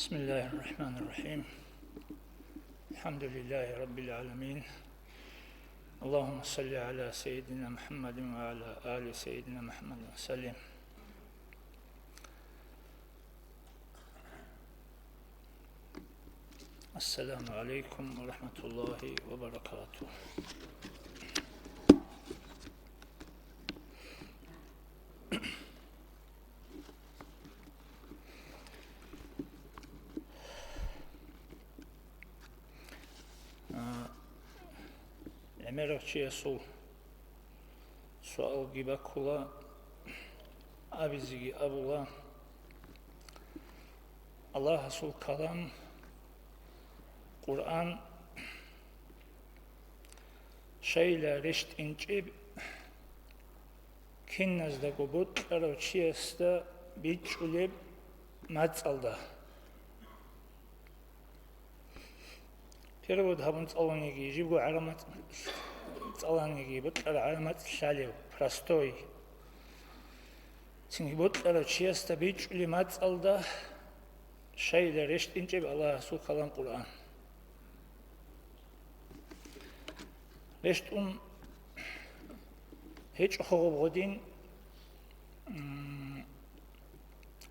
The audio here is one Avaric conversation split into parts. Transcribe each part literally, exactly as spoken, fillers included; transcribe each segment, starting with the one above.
بسم الله الرحمن الرحيم. الحمد لله رب العالمين. اللهم صل على سيدنا محمد وعلى آل سيدنا محمد وسلم. السلام عليكم ورحمة الله وبركاته. А, гӀемерав чиясул суалги баккула, абизеги абула. Аллагьасул калам, Къуръан, щайила рещтӀинчӀеб, киназдаго бокьарав чиясда бичӀчӀулеб мацӀалда. Перевод гьабун цӀаланиги, жибго гӀараб мацӀ цӀаланиги, бокьараб гӀараб мацӀ лъалев, простой. Цинги бокьарав чиясда бичӀчӀулеб мацӀалда щайила рещтӀинчӀеб Аллагьасул калам Къуръан. РещтӀун гьечӀо гъоб гъодин, м,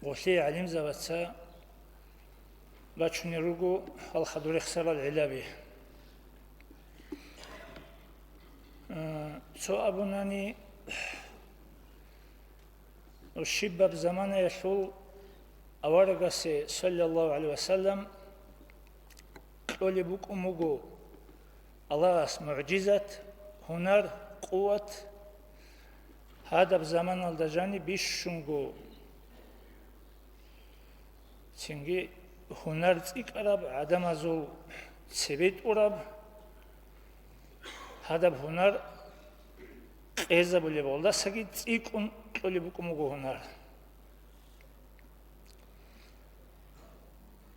гъолъие гӀалимзабаца бачунел руго гьал хадур рехсарал гӀиллаби. Э, цо абунани, щибаб заманаялъул аварагасе, саллаллагьу гӀалайгьи ва саллам, кьолеб букӀун буго Аллагьас мугӀжизат, гьунар, къуват, гьадаб заманалда жаниб бищунго. Цинги гьунар цӀикӀкӀараб, гӀадамазул цебетӀураб, гьадаб гьунар къезабулеб, гьалдасаги цӀикӀкӀун кьолеб букӀун буго гьунар.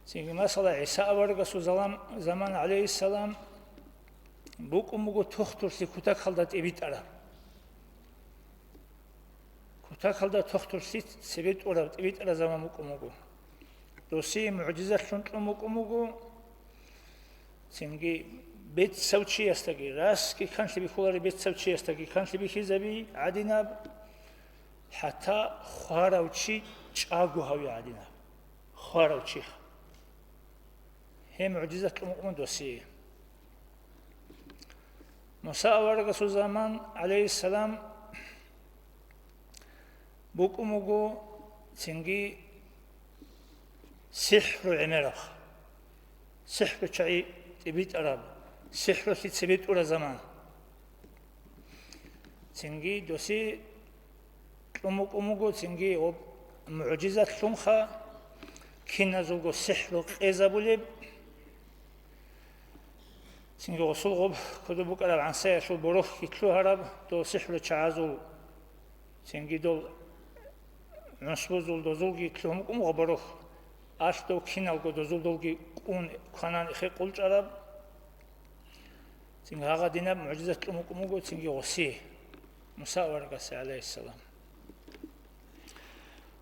Цинги, масала, ГӀиса аварагасул залам-, заман, гӀалайгьиссалам, букӀун буго тухтурлъи кутакалда тӀибитӀараб. Кутакалда тухтурлъи цебетӀураб, тӀибитӀараб заман букӀун буго. Досие мугӀжизатлъун кьун букӀун буго. Цинги бецав чиясдаги, расги канлъи бихьуларев бецав чиясдаги канлъи бихьизаби гӀадинаб, хӀатта хварав чи чӀаго гьаве гӀадинаб. Хварав чи. Гьеб мугӀжизатлъун букӀун досие. Муса аварагасул заман, гӀалайгьиссалам, букӀун буго цинги сихӀру гӀемераб, сихӀру чагӀи тӀибитӀараб, сихӀрулъи цебетӀураб заман. Цинги досие кьун букӀун буго, цинги гъоб мугӀжизатлъунха киназулго сихӀру къезабулеб. Цинги гъосул гъоб кодоб букӀараб гӀансаялъул борохьги лъугьараб дол сихӀру чагӀазул, цинги дол гӀунсбузул дозулги лъугьун букӀун буго борохь, алъ дов киналго дозул долги кӀун кванан хӀекъулчӀараб. Цинги гьагъадинаб мугӀжизат кьун букӀун буго цинги гъосие, Муса аварагасе, гӀалайгьиссалам.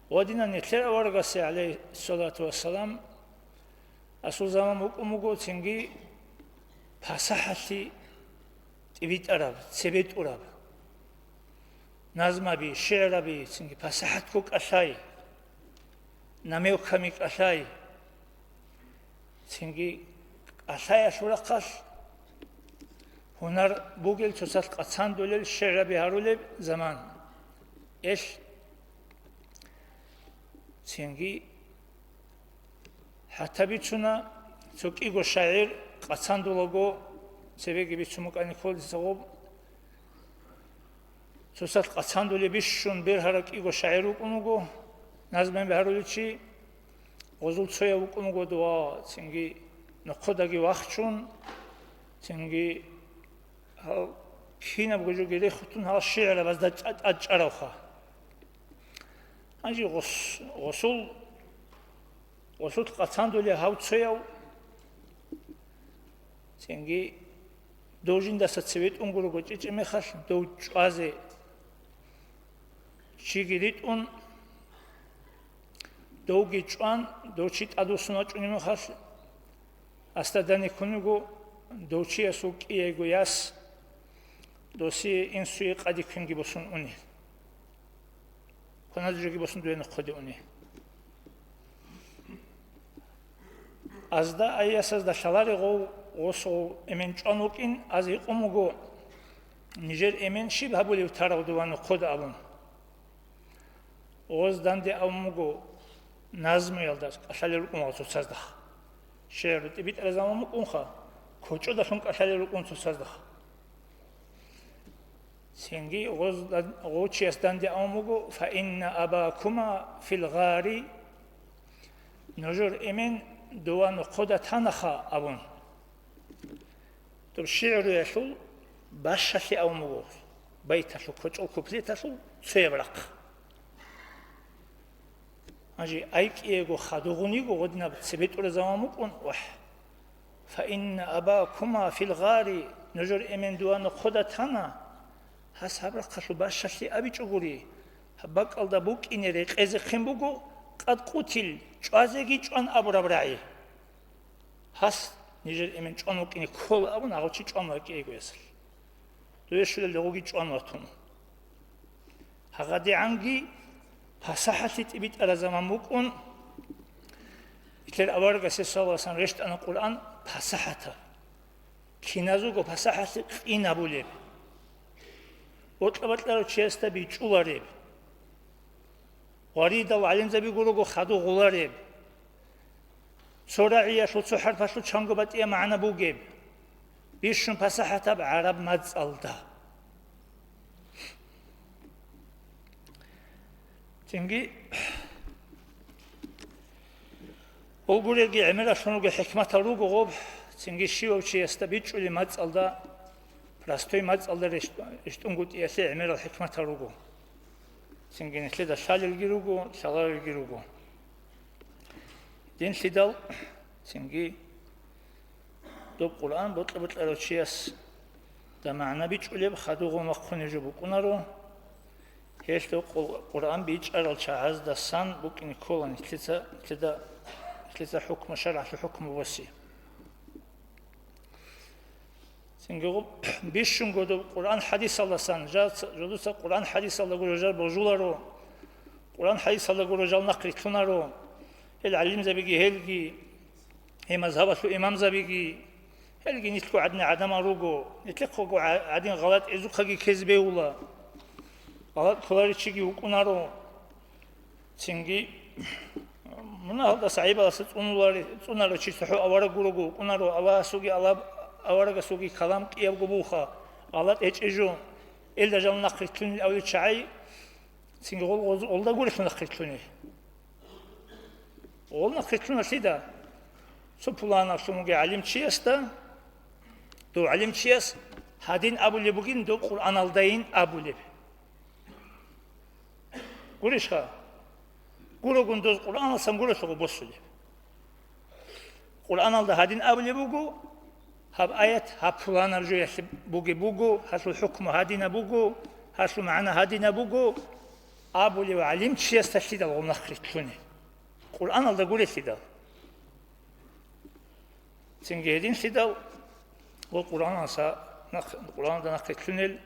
Ва динан нилъер аварагасе, гӀалайгьиссалату вассалам, асул заман букӀун буго цинги пасахӀалъи тӀибитӀараб, цебетӀураб. Назмаби, шигӀраби, цинги пасахӀатго кӀалъай, намеками кӀалъай. Цинги кӀалъаялъул рахъалъ гьунар бугел цоцалъ къацандулел шигӀраби гьарулеб заман. Элъ цинги хӀатта бицуна, цо кӀиго шагӀир къацандулаго, цебеги бицун букӀани кколдица гъоб, цоцалъ къацандулеб бищун бергьараб кӀиго шагӀир вукӀун вуго, назмаби гьарулев чи, гъозул цояв вукӀун вуго ва цинги нохъодаги вахчун, цинги гьал кинабго жоги рехутун гьал шигӀрабазда тӀа-, тӀадчӀаравха. Гьанже гъос-, гъосул, гъосулъ къацандулев гьав цояв, цинги дов жиндаса цеве тӀун гурого чӀечӀеб мехалъ, дов чӀвазе чиги ритӀун, Довги чӀван, дов чи тӀадвуссун вачӀунеб мехалъ, асда данде ккун вуго дов чиясул кӀиявго яс, досие инсуе къаде квенги босун уни. Кваназе жоги босун дуе нохъоде уни. Азда ай ясазда лъаларе гъов, гъосул эмен чӀван вукӀин, аз гьикъун вуго, нижер эмен щиб гьабулев тарав дова нохъода абун. Гъоз данде абун буго, назмуялда кӀалъалел рукӀун гъо цоцазда. ШигӀру тӀибитӀараб заман букӀунха, кочӀодалъун кӀалъалел рукӀун цоцазда. Цинги гъоз-, гъов чияс данде абун буго, «Фа инна абакума фил гъари», нужер эмен дова нохъода танаха абун. Доб шигӀруялъул бащалъи абун буго, байталъул, кочӀол куплеталъул цояб рахъ. Гьанже ай кӀиего хадугъун йиго гъодинаб цебетӀура заман букӀун, вахӀ. «Фа инна абакума фил гъари», нужер эмен дова нохъода тана, гьас гьаб рахъалъул бащалъи абичӀогури, гьаб бакӀалда букӀине рекъезехъин буго, къад къутил, чӀвазеги чӀван абураб рагӀи. Гьас нижер эмен чӀван вукӀине ккола абун, гьав чи чӀван вакӀиего ясалъ. Дуе щулел дагъуги чӀван ватун. ГьагъадигӀанги пасахӀалъи тӀибитӀараб заман букӀун, нилъер аварагас саллаллагьу гӀалайгьи вассалам рещтӀана Къуръан пасахӀатаб. Киназего пасахӀалъи къинабулеб. Бокьа-бокьарав чиясда бичӀчӀулареб. Гъваридал гӀалимзаби гурого хадугъулареб. Цо рагӀиялъул цо хӀарпалъул чанго батӀияб магӀна бугеб. Бищун пасахӀатаб гӀараб мацӀалда. Цинги, гьел гурелги гӀемералъун руго, хӀикматал руго гъоб, цинги щивав чиясда бичӀчӀулеб мацӀалда, простой мацӀалда рещтӀ-, рещтӀунгутӀиялъе гӀемерал хӀикматал руго. Цинги нилъеда лъалелги руго, лъаларелги руго. Динлъидал цинги доб Къуръан бокьа-бокьарав чиясда магӀна бичӀчӀулеб хадугъун вахъунеб жо букӀунаро, гьелъ доб Къу-, Къуръан бичӀчӀарал чагӀаздасан букӀине ккола нилъеца, нилъеда, нилъеца хӀукму, шаргӀалъул хӀукму босе. Цинги гъоб бищунго доб Къуръан хӀадисалдасан, жа-, жодуца Къуръан хӀадисалда гуро жал божуларо, Къуръан хӀадисалда гуро жал нахърилълъунаро, гьел гӀалимзабиги гьелги, гьел мазгьабалъул имамзабиги, гьелги нилъго гӀадин гӀадамал руго, нилъехъего гӀа-, гӀадин гъалатӀ гӀезухъаги ккезе бегьула, гъалатӀ кколаричиги вукӀунаро. Цинги мунагьалдаса гӀайибаласа цӀунулари-, цӀунарав чи цохӀо авараг гурого вукӀунаро, Аллагьасулги Аллагь-, аварагасулги калам кӀиябго буха, гъалатӀ гьечӀеб жо, гьелда жал нахърилълъунел авличагӀай, цинги гъол гъоз-, гъолда гурелъул нахърилълъуни. Гъол нахърилълъуналъида? Цо пуланаблъун вугев гӀалимчиясда, дов гӀалимчияс гьадин абулеб бугин, дов Къуръаналдайин абулеб. Гурищха? Гурогун доз Къуръаналсан гурелъул босулеб. Къуръаналда гьадин абулеб буго, гьаб аят гьаб пуланаб жоялъе бугеб буго, гьалъул хӀукму гьадинаб буго, гьалъул магӀна гьадинаб буго, абулев гӀалимчиясда лъидал гъол нахърилълъуни? Къуръаналда гурелъидал. Цинги гьединлъидал, ва Къуръанаса нахъ-, Къуръаналда нахърилълъунел,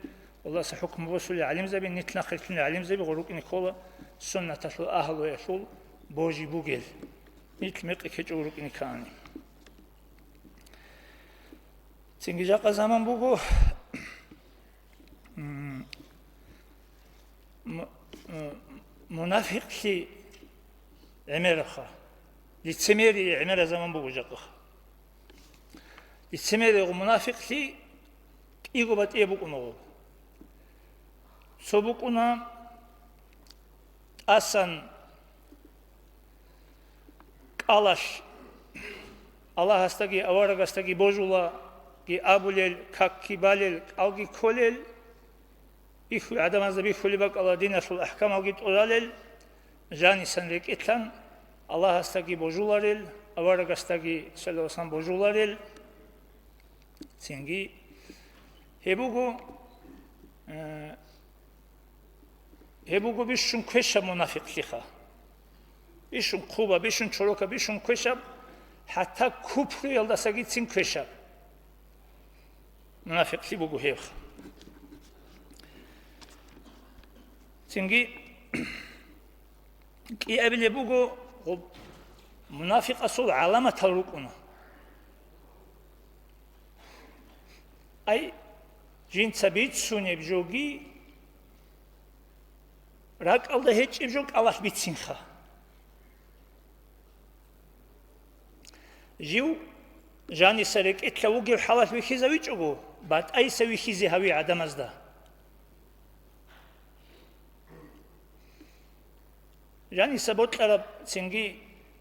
Аллагьасул хӀукму босулел гӀалимзаби, нилъ нахърилълъунел гӀалимзаби гъо рукӀине ккола суннаталъул агьлуялъул божи бугел, нилъ мекъи ккечӀого рукӀине ккани. Цинги жакъа заман буго, м, м-, м-, мунафикълъи гӀемерабха, лицемерие гӀемераб заман буго жакъа. Лицемерие мунафикълъи кӀиго батӀияб букӀуна гъо. Цо букӀуна тӀасан кӀалалъ Аллагьасдаги аварагасдаги божулаги абулел, какги балел, кӀалги кколел, бихьу-, гӀадамазда бихьулеб бакӀалда диналъул ахӀкамалги тӀуралел, жанисан рекӀелъан Аллагьасдаги божуларел, аварагасдаги саллаллагьу гӀалайгьи вассалам божуларел. Цинги гьеб буго, э, Гьеб буго бищун квешаб мунафикълъиха. Бищун хъуба, бищун чорока, бищун квешаб, хӀатта купруялдасагицин квешаб. Мунафикълъи буго гьебха. Цинги кӀиабилеб буго, гъоб мунафикъасул гӀаламатал рукӀуна. Ай, жинца бицунеб жоги, ракӀалда гьечӀеб жо кӀалалъ бицинха. Жив жаниса рекӀелъа вугев хӀалалъ вихьизавичӀого, батӀайса вихьизе гьави гӀадамазда. Жаниса бокьараб, цинги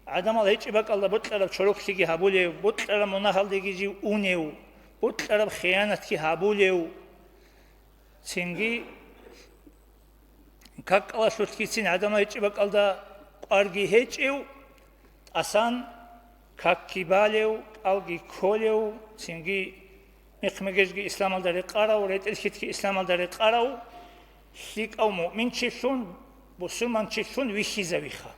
гӀадамал гьечӀеб бакӀалда бокьараб чороклъиги гьабулев, бокьараб мунагьалдеги жив унев, бокьараб хиянатги гьабулев, цинги каккалалъулъгицин гӀадамал гьечӀеб бакӀалда къварги гьечӀев, тӀасан какги балев, кӀалги кколев, цинги михъ-мегежги исламалда рекъарав, ретӀел-хьитги исламалда рекъарав, лъикӀав муъминчилъун, бусурманчилъун вихьизавиха.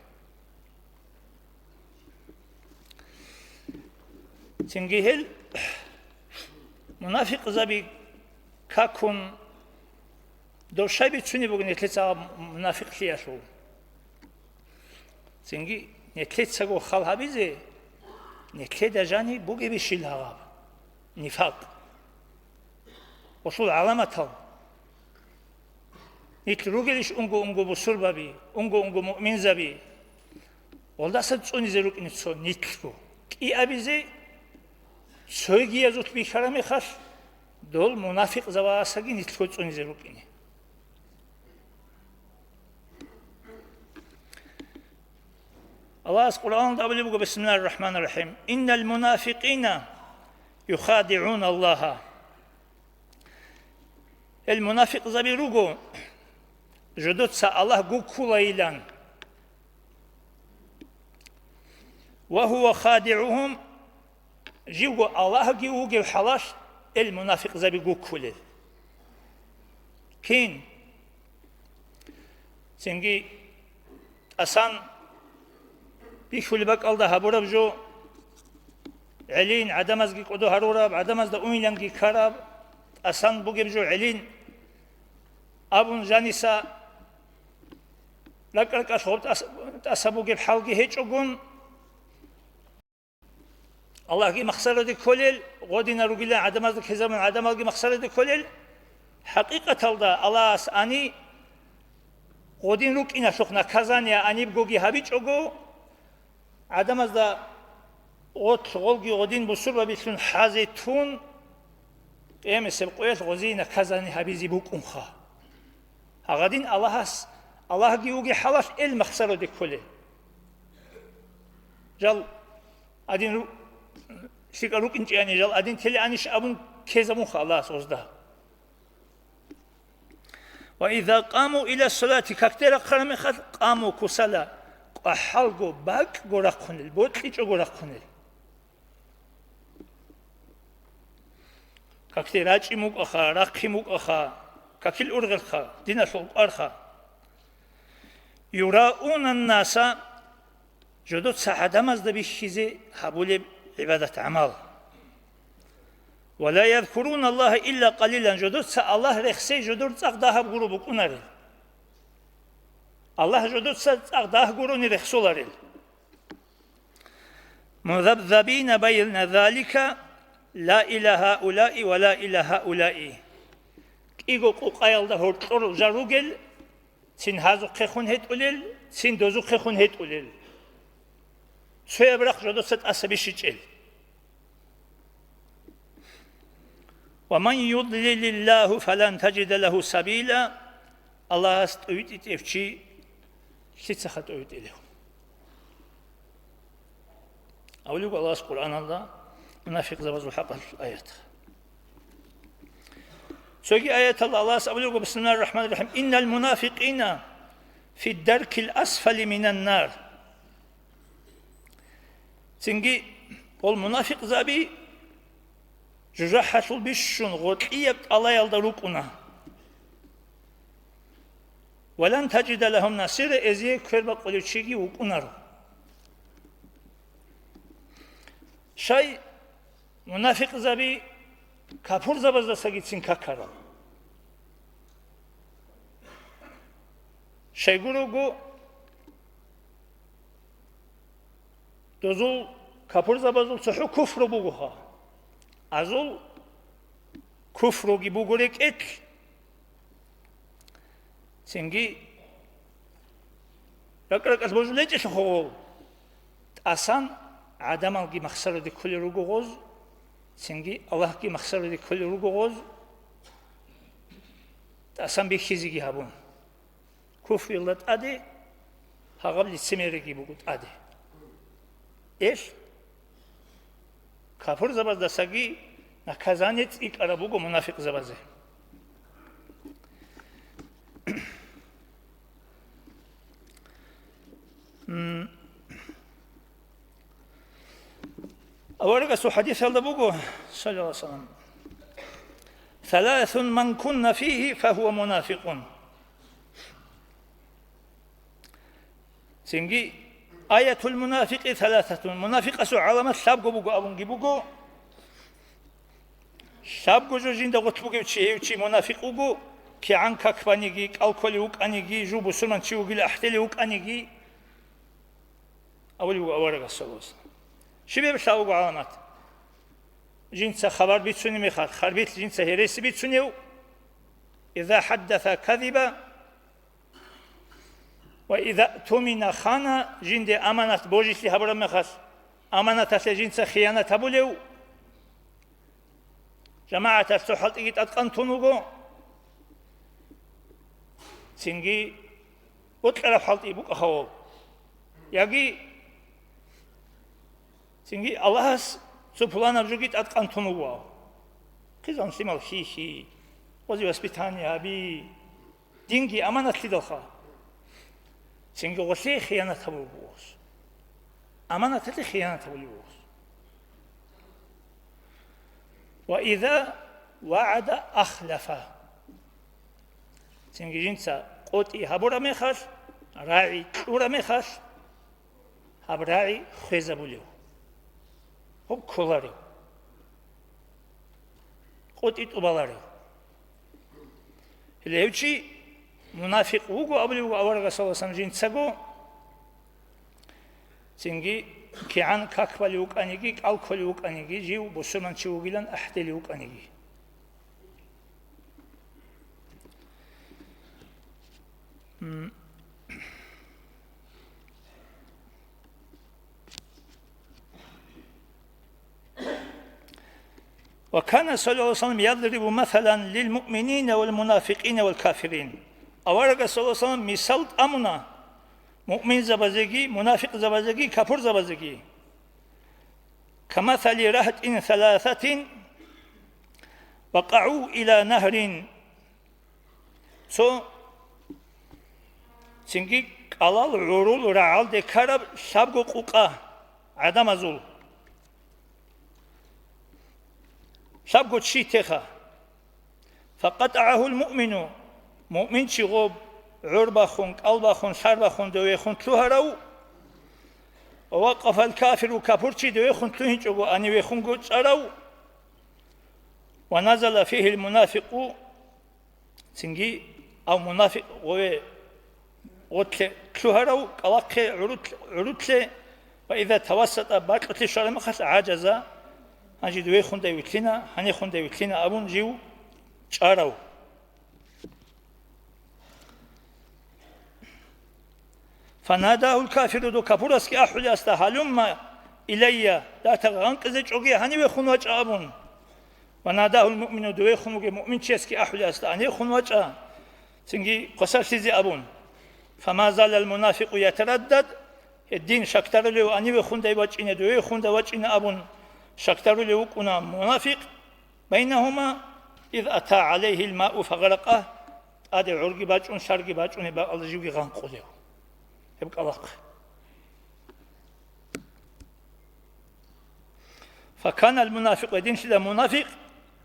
Цинги гьел мунафикъзаби какун, дов щай бицунеб бугин нилъеца мунафикълъиялъул? Цинги нилъецаго хал гьабизе, нилъеда жани бугебищил гьаб нифакъ? Гъосул гӀаламатал. Нилъ ругелищ унго-унго бусурбаби, унго-унго муъминзаби? Гъолдаса цӀунизе рукӀине цо нилъго. КӀиабизе цойгиязулъ бихьараб мехалъ, дол мунафикъзабаасаги нилъго цӀунизе рукӀине. Аллагьас Къуръаналда абулеб буго, бисмиллагьир рахӀманир рахӀим, «Иннал мунафикъина юхадигӀуна Аллагьа». Гьел мунафикъзаби руго, жодоца Аллагь гуккулайилан. «Ва гьува хадигӀугьум», живго Аллагьги вугев хӀалалъ гьел мунафикъзаби гуккулел. Кин? Цинги тӀасан бихьулеб бакӀалда гьабураб жо гӀелин, гӀадамазги кӀодо гьарураб, гӀадамазда уйиланги ккараб, тӀасан бугеб жо гӀелин абун жаниса ракӀ-ракӀалъ гъоб тӀас-, тӀаса бугеб хӀалги гьечӀогун, Аллагьги махсараде кколел, гъодинал ругилан гӀадамазда ккезабун гӀадамалги махсараде кколел, хӀакъикъаталда Аллагьас гьани гъодин рукӀиналъухъ наказание гьанибгоги гьабичӀого, гӀадамазда гъотлъ гъолги гъодин бусурбабилъун хӀазе тун, къиямасеб къоялъ гъозие наказание гьабизе букӀунха. Гьагъадин Аллагьас, Аллагьги вугев хӀалалъ гьел махсараде кколел. Жал гьадин ру-, лъикӀал рукӀинчӀани жал гьадин телеанищ абун ккезабунха Аллагьас гъозда. «Ва иза къаму иля салати», какде рахъараб мехалъ, «къаму кусала», кӀвахӀалго, бакӀго рахъунел, бокьичӀого рахъунел. Какде рачӀин мукӀаха, рахъин мукӀаха, какил ургъелха, диналъул кӀварха. «Юраунан наса», жодоца гӀадамазда бихьизе гьабулеб гӀибадат-гӀамал. «Ва ла язкуруна Аллагьа илля къалилан», жодоца Аллагь рехсей жодор цӀакъ дагьаб гуро букӀунарел. Аллагь жодоца цӀакъ дагь гурони рехсоларел. «Музабзабина байна залика, ла иля гьаулаи ва ла иля гьаулаи». КӀиго къукъаялда гьоркьор жал ругел, цин гьазухъехун гьетӀулел, цин дозухъехун гьетӀулел. Цояб рахъ жодоца тӀаса бищичӀел. «Ва ман юдлилиллагьу фалан таджида лагьу сабила», Аллагьас тӀовитӀичӀев чи лъицаха тӀовитӀилев? Абулеб Аллагьас Къуръаналда мунафикъзабазул хӀакъалъулъ аят. Цоги аяталда Аллагьас абулеб: «Бисмиллагьир рахӀманир рахӀим. Иннал мунафикъина фид даркил асфали минан нар». Цинги гъол мунафикъзаби жужахӀалъул бищун гъоркьияб тӀалаялда рукӀуна. «Ва лан таджида лагьум насира», эзие квербакъулев чиги вукӀунаро. Щай мунафикъзаби капурзабаздасагицин какарал? Щайгурого, дозул капурзабазул цохӀо куфру бугоха. Азул куфруги буго рекӀелъ, цинги ракӀ-ракӀалъ божулечӀелъухъ гъов, тӀасан гӀадамалги махсараде кколел руго гъоз, цинги Аллагьги махсараде кколел руго гъоз, тӀасан бихьизеги гьабун. Куфруялда тӀаде гьагъаб лицемерие буго тӀаде. Эл капурзабаздасаги наказание цӀикӀкӀараб буго мунафикъзабазе. М. Аварагасул хадисалда буго, саллаллагьу гӀалайгьи ва саллам: «Саласун ман кунна фигьи, фагьува мунафикъун». Цинги: «Аятул мунафикъи саласатун», мунафикъасул гӀаламат лъабго буго абунги буго. Лъабго жо жинда гъорлъ бугев чи, гьев чи мунафикъ вуго, кигӀан как баниги, кӀал кколев вукӀаниги, жив бусурманчи вугила ахӀделев вукӀаниги, абулеб буго аварагас, саллаллагьу гӀалайгьи ва саллам. Щиб гьеб лъабго гӀаламат? Жинца хабар бицунеб мехалъ, харбилъ жинца гьереси бицунев, «иза хӀаддаса казиба, ва иза тумина хана», жинде аманат божилъи гьабураб мехалъ, аманаталъе жинца хиянат гьабулев, жамагӀаталъ цо хӀалтӀиги тӀадкъан тун вуго, цинги бокьараб хӀалтӀи букӀа гьавав. Яги цинги Аллагьас цо пуланаб жоги тӀадкъан тун вуго. Хъизан лъимал хьихьи, гъозе воспитание гьаби, динги аманатлъидалха. Цинги гъолъие хиянат гьабулеб бугос. Аманаталъе хиянат гьабулеб бугос. «Ва иза вагӀада ахлафа». Цинги жинца къотӀи гьабураб мехалъ, рагӀи кьураб мехалъ, гьаб рагӀи хвезабулев, гьаб кколарев, къотӀи тӀубаларев. Гьеле гьев чи мунафикъ вуго абулев вуго аварагас, саллаллагьу гӀалайгьи ва саллам, жинцаго, цинги кигӀан как балев вукӀаниги, кӀал кколев вукӀаниги, жив бусурманчи вугилан ахӀделев вукӀаниги. М. «Ва кана, саллаллагьу гӀалайгьи ва саллам, ядрибу масалан лил муъминина вал мунафикъина вал кафирин». Аварагас, саллаллагьу гӀалайгьи ва саллам, мисал тӀамуна муъминзабазеги, мунафикъзабазеги, капурзабазеги. «Камасали рагьтин саласатин вакъагӀу ила нагьрин». Цо цинги кӀалал гӀурул рагӀалде ккараб лъабго къукъа гӀадамазул. Лъабго чи теха. «ФакъатӀагӀагьул муъмину», муъминчи гъоб гӀур бахун, кӀал бахун, лъар бахун довехун лъугьарав, «ва вакъафал кафиру», капурчи довехун лъугьинчӀого гьанивехунго чӀарав, «ва назала фигьил мунафикъу», цинги, ав мунафикъ гъове гъотлъе лъугьарав кӀалахъе гӀурутлъ-, гӀурутлъе, «ва иза тавассатӀа», бакьулъе щвараб мехалъ, «гӀажаза», гьанже довехундай вилълъина, гьанихундай вилълъина абун жив чӀарав. «Фанадагьул кафиру», дов капурасги ахӀулев гьасда: «Гьалумма илайя», датагъа гъанкъизе чӀоге, гьанивехун вачӀа абун. «Ва надагьул муъмину», довехун вугев муъминчиясги ахӀулев гьасда: «Гьанивехун вачӀа», цинги хвасарлъизе абун. «Фама залал мунафикъу ятараддад», гьедин шакдарулев, гьанивехундай вачӀине, довехундай вачӀине абун шакдарулев вукӀуна мунафикъ. «Байнагьума из ата гӀалайгьил мау фагъаракъа», тӀаде гӀурги бачӀун, лъарги бачӀунеб бакӀалда живги гъанкъулев. Гьеб кӀалахъе. «Факанал мунафикъу», гьединлъидал мунафикъ,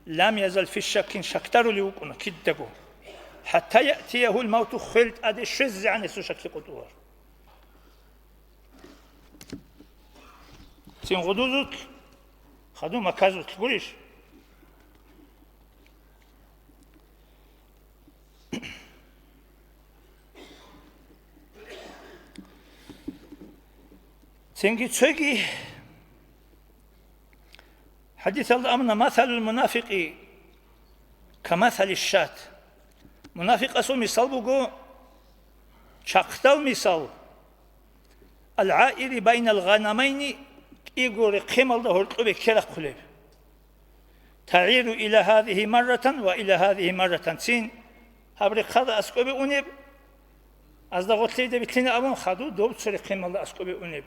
«лам язал фи шаккин», шакдарулев вукӀуна кидаго, «хӀатта яътиягьул мавту», хвел тӀаде щвезегӀан гьесул шакли къотӀулар. Цин гъудузулъ Хадуб маказулъ гурищ? Цинги цоги хӀадисалда абуна: «Масалул мунафикъи камасали шат». Мунафикъасул мисал буго чахъдал мисал. «Ал-гӀаири байнал гъанамайни», кӀиго рехъемалда гьоркьобе ккерахъулеб. «ТагӀиру иля гьазихи марратан ва иля гьазихи марратан», цин гьаб рехъалда аскӀобе унеб, азда гъорлъиде билълъина абун, хадуб доб цо рехъемалда аскӀобе унеб.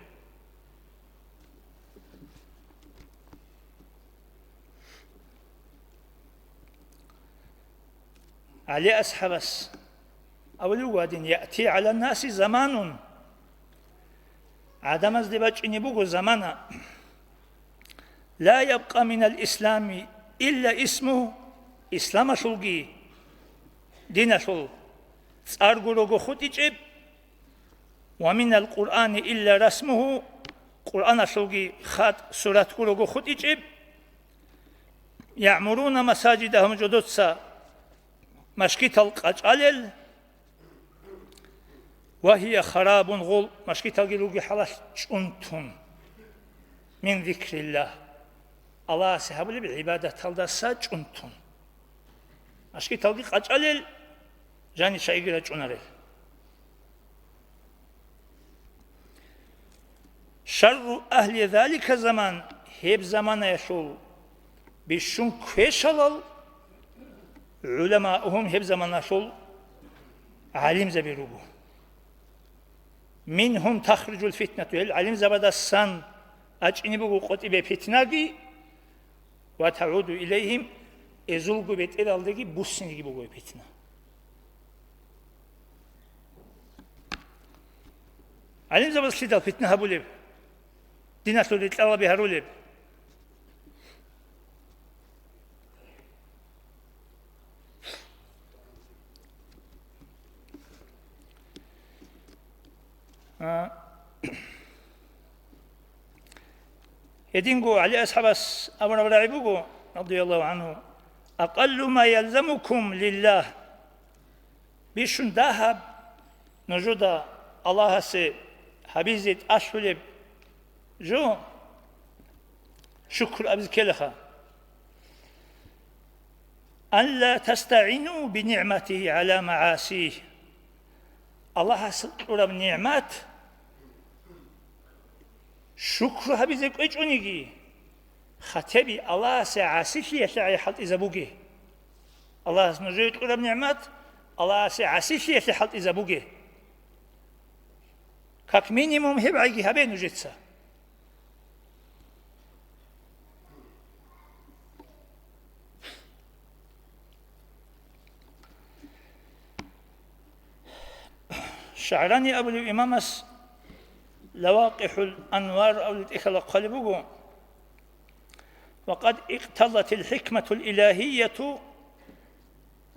ГӀали асхӀабас абулев вадин: «Яъти гӀаланнаси заманун», гӀадамазде бачӀине буго замана, «ла ябкъа минал ислами илля исмугьу», исламалъулги диналъул цӀарго рого хутӀичӀеб, «ва минал Къуръани илля расмугьу», Къуръаналъулги хатӀ-суратго рого хутӀичӀеб, «ягӀмуруна масажидагьум», жодоца машгитал къачӀалел, «ва гьия харабун», гъол машгиталги руги хӀалалъ чӀунтун, «мин зикриллагь», Аллагьасе гьабулеб гӀибадаталдаса чӀунтун. Машгиталги къачӀалел, жани чайги рачӀунарел. «Шарру агьли залика заман», гьеб заманаялъул бищун квешалал, «гӀуламаухум», гьеб заманалъул гӀалимзаби руго. «Мингьум тахружул фитнату», гьел гӀалимзабадасан ачӀине буго къотӀибе питнаги, «ва тагӀуду илайгьим», эзулго бетӀералдеги буссинеги буго питна. ГӀалимзабаз лъидал питна гьабулеб? Диналъул рикьалаби гьарулеб? А, гьединго ГӀали асхӀабас абураб рагӀи буго, радияллагьу гӀангьу: «Акъаллу ма ялзамукум лиллагь». Бищун дагьаб нужеда Аллагьасе гьабизе тӀалъулеб жо, шукр абизе ккелаха. «Алла тастагӀину бинигӀматигьи гӀала магӀасигь». Аллагьас кьураб нигӀмат шукру гьабизе кӀвечӀониги, хатеби Аллагьасе гӀасилъиялъе гӀай хӀалтӀизабуге. Аллагьас нужее кьураб нигӀмат Аллагьасе гӀасилъиялъе хӀалтӀизабуге. Как минимум гьеб гӀайги гьабе нужеца. ШагӀрани абулев имамас Лавакъихул Анвар абулеб тӀехьалда хъвалеб буго: «Ва къад икътазатил хӀикматул илагьияту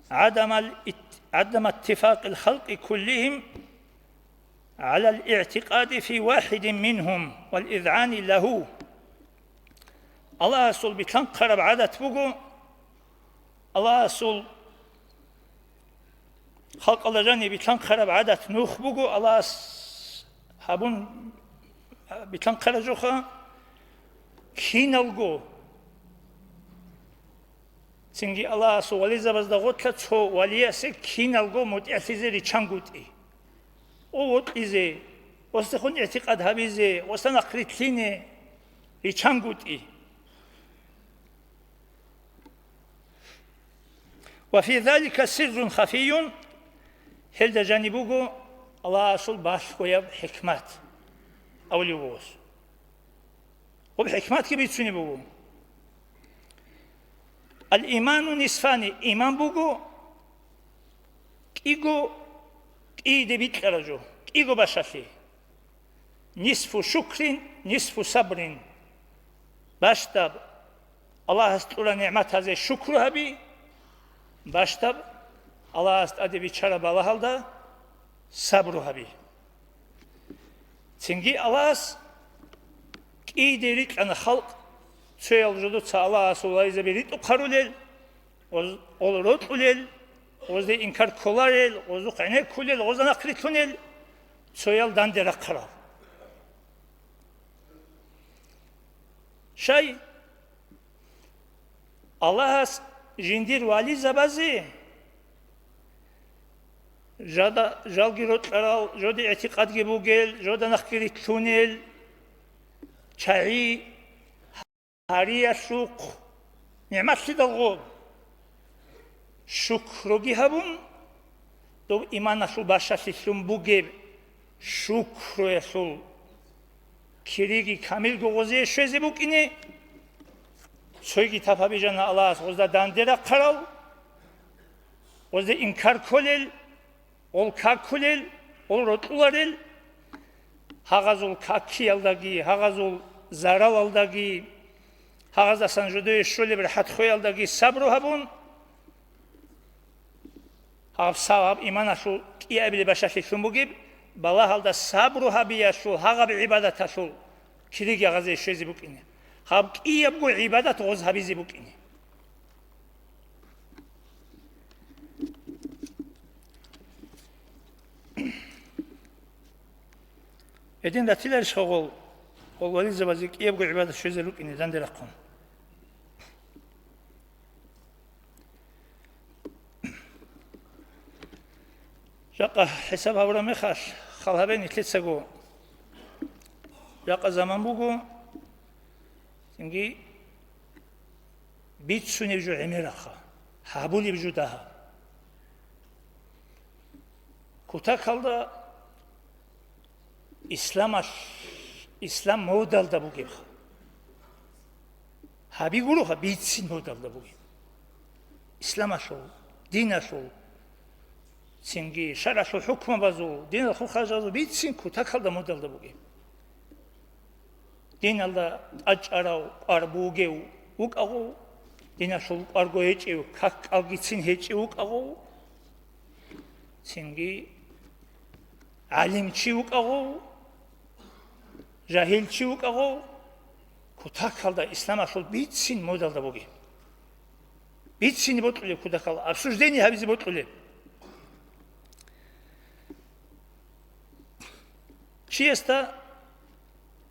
гӀадамал ит-, гӀадама иттифакъил халкъи куллигьим гӀалал игӀтикъади фи вахӀидин мингьум вал изгӀани лагьу». Аллагьасул билълъанхъараб гӀадат буго, Аллагьасул халкъалда жаниб билълъанхъараб гӀадат нух буго, Аллагьас гьабун билълъанхъараб жоха киналго. Цинги Аллагьасул вализабазда гъорлъа цо валиясе киналго мутӀигӀлъизе риччангутӀи. О вокьизе, осдехун игӀтикъад гьабизе, осда нахърилълъине риччангутӀи. «Ва фи залика сиррун хафийюн», гьелда жаниб буго Аллагьасул балъгояб хӀикмат, абулев вугос. Гъуб хӀикматги бицунеб буго. «Ал-иману нисфани», иман буго кӀиго, кӀиде бикьараб жо, кӀиго башалъи. «Нисфу шукрин, нисфу сабрин». Бащдаб Аллагьас кьураб нигӀматазе шукру гьаби, бащдаб Аллагьас тӀаде биччараб балагьалда сабру гьаби. Цинги Аллагьас кӀиде рикьана халкъ, Цоял жодоца Аллагьасул вализаби ритӀухъ гьарулел, гъоз-, гъол рокьулел, гъозде инкар кколарел, гъозухъ гӀенеккулел, гъозда нахърилълъунел, цоял данде рахъарал. Щай? Аллагьас жиндир вализабазе жада-, жалги рокьарал, жоде игӀтикъадги бугел, жода нахъги рилълъунел чагӀи гьариялъухъ нигӀматлъидал гъоб шукруги гьабун, доб иманалъул бащалъилъун бугеб шукруялъул кириги камилго гъозие щвезе букӀине, цойги тапабижана Аллагьас гъозда данде рахъарал, гъозде инкар кколел, гъол какулел, гъол рокьуларел, гьагъазул какиялдаги, гьагъазул заралалдаги, гьагъаздасан жодое щолеб рахӀатхъуялдаги сабру гьабун, гьаб сабаб иманалъул кӀиабилеб бащалъилъун бугеб, балагьалда сабру гьабиялъул гьагъаб гӀибадаталъул кириги гъазе щвезе букӀине. Гьаб кӀиябго гӀибадат гъоз гьабизе букӀине. Гьедин ратиларищха гъол, гъол вализабазе кӀиябго гӀибадат щвезе рукӀине данде рахъун? Жакъа хӀисаб гьабураб мехалъ, хал гьабе нилъецаго. Жакъа заман буго, цинги бицунеб жо гӀемерахъа, гьабулеб жо дагьа. Кутакалда исламалъ-, ислам модалда бугебха. Гьаби гуроха бицин модалда бугеб. Исламалъул, диналъул, цинги шаргӀалъул хӀукмабазул, диналъул хурхарабазул бицин кутакалда модалда бугеб. Диналда тӀачӀарав кӀвар бугев вукӀагъу, диналъул кӀварго гьечӀев, как-кӀалгицин гьечӀев вукӀагъу, цинги гӀалимчи вукӀагъу, жагьилчи вукӀагъу, кутакалда исламалъул бицин модалда бугеб. Бицине бокьулеб кутакал, обсуждение гьабизе бокьулеб. Чиясда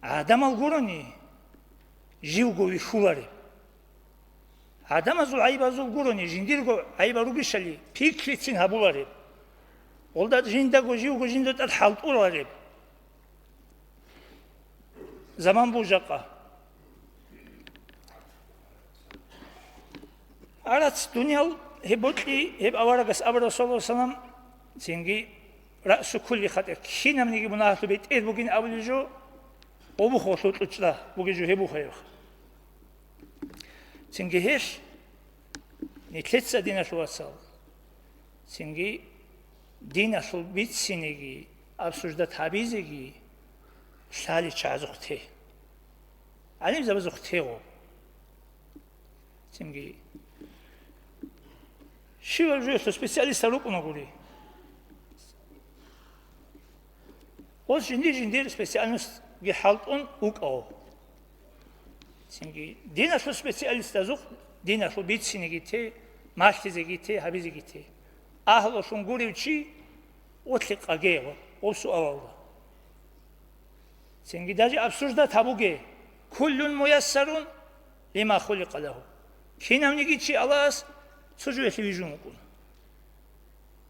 гӀадамал гурони, живго вихьулареб. ГӀадамазул гӀайибазул гурони, жиндирго гӀайибал ругищали пиклъицин гьабулареб. Гъолда жиндаго живго жинда тӀад хӀалтӀулареб. Заман бужакъа. Арац дуниял гьеб бокьи, гьеб аварагас абура, саллаллагьу гӀалайгьи вассалам, цинги раъсу кулли хатӀир, кинабниги мунагьалъул бетӀер бугин абулеб жо, къобухъалъул кьучӀда бугеб жо гьеб буха гьебха. Цинги гьелъ, нилъеца, диналъул вацал, цинги диналъул бицинеги, обсуждать гьабизеги лъали чагӀазухъ те. ГӀалимзабазухъ тего. Цинги щивав жоялъул специалистал рукӀуна гури. Гъос жиндир-жиндир специальностги хӀалтӀун вукӀа гъо. Цинги диналъул специалистазухъ диналъул бицинеги те, малъизеги те, гьабизеги те. Агьлулъун гурев чи, гъолъи къаге гъо, гъоб суалалда. Цинги даже обсуждать гьабуге, куллун муяссарун лима хуликъа лагьу. Кинавниги чи Аллагьас цо жоялъе вижун вукӀуна.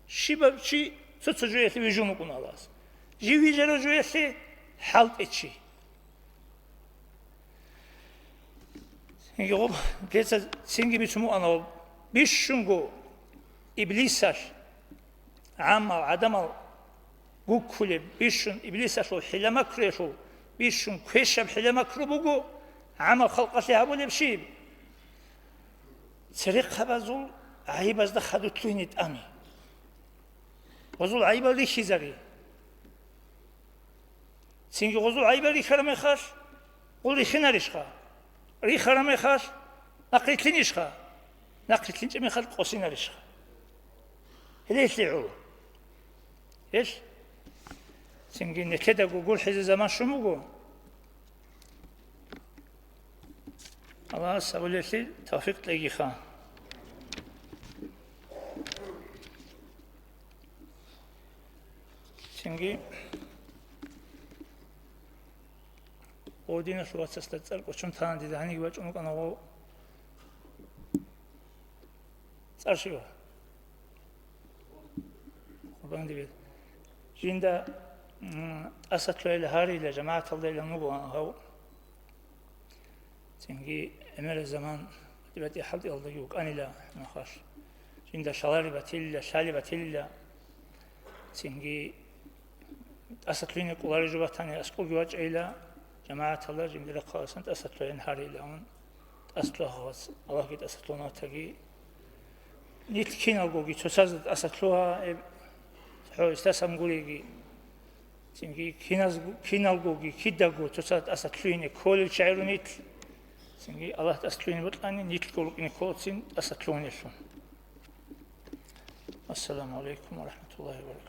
Щибаб чи цо-цо жоялъе вижун вукӀуна Аллагьас. Жив вижарав жоялъе хӀалтӀе чи. Цинги гъоб, дица цинги бицун букӀана, бищунго иблисалъ гӀаммал гӀадамал гуккулеб, бищун иблисалъул хӀила-макруялъул, бищун квешаб хӀила-макру буго гӀаммал халкъалъе гьабулеб щиб? Церехъабазул гӀайибазда хадур лъугьине тӀами. Гъозул гӀайибал рихьизари. Цинги гъозул гӀайибал рихьараб мехалъ, гъол рихинарищха? Рихараб мехалъ, нахърилълъинищха? НахърилълъинчӀеб мехалъ, къосинарищха? Гьеле гьелъие гӀоло. Гьелъ цинги нилъедаго гурхӀизе заман щун буго. Аллагьас гьабулелъи тавфикъ кьегиха. Цинги гъодиналъул вацасда цӀар кӀочон тана дида, гьаниги бачӀун вукӀана гъов цӀар щиб? Къурбан дибе. Жинда, м, тӀаса лъугьайила гьарила, жамагӀаталдайилан вуго гьав. Цинги гӀемерал заман батӀи-батӀи хӀалтӀиялдаги вукӀанила нахалъ. Жинда лъалари батилила, лъали батилила. Цинги тӀаса лъугьине кӀолареб жо батани, аскӀовги вачӀайила, жамагӀаталда жиндир рахъаласан тӀаса лъугьин гьарила, ун тӀаса лъугьа вац, Аллагьги тӀаса лъугьун ватаги. Нилъ киналгоги цоцазда тӀаса лъугьа, гьеб, гьо, истасан гуриги. Цинги киназ-, киналгоги, кидаго цоцазда тӀаса лъугьине кколел чагӀи руго нилъ. Цинги Аллагь тӀаса лъугьине бокьани, нилъго рукӀине кколецин тӀаса лъугьунелъул. Ассаламу гӀалайкум ва рахӀматуллагьи ва баракатугьу.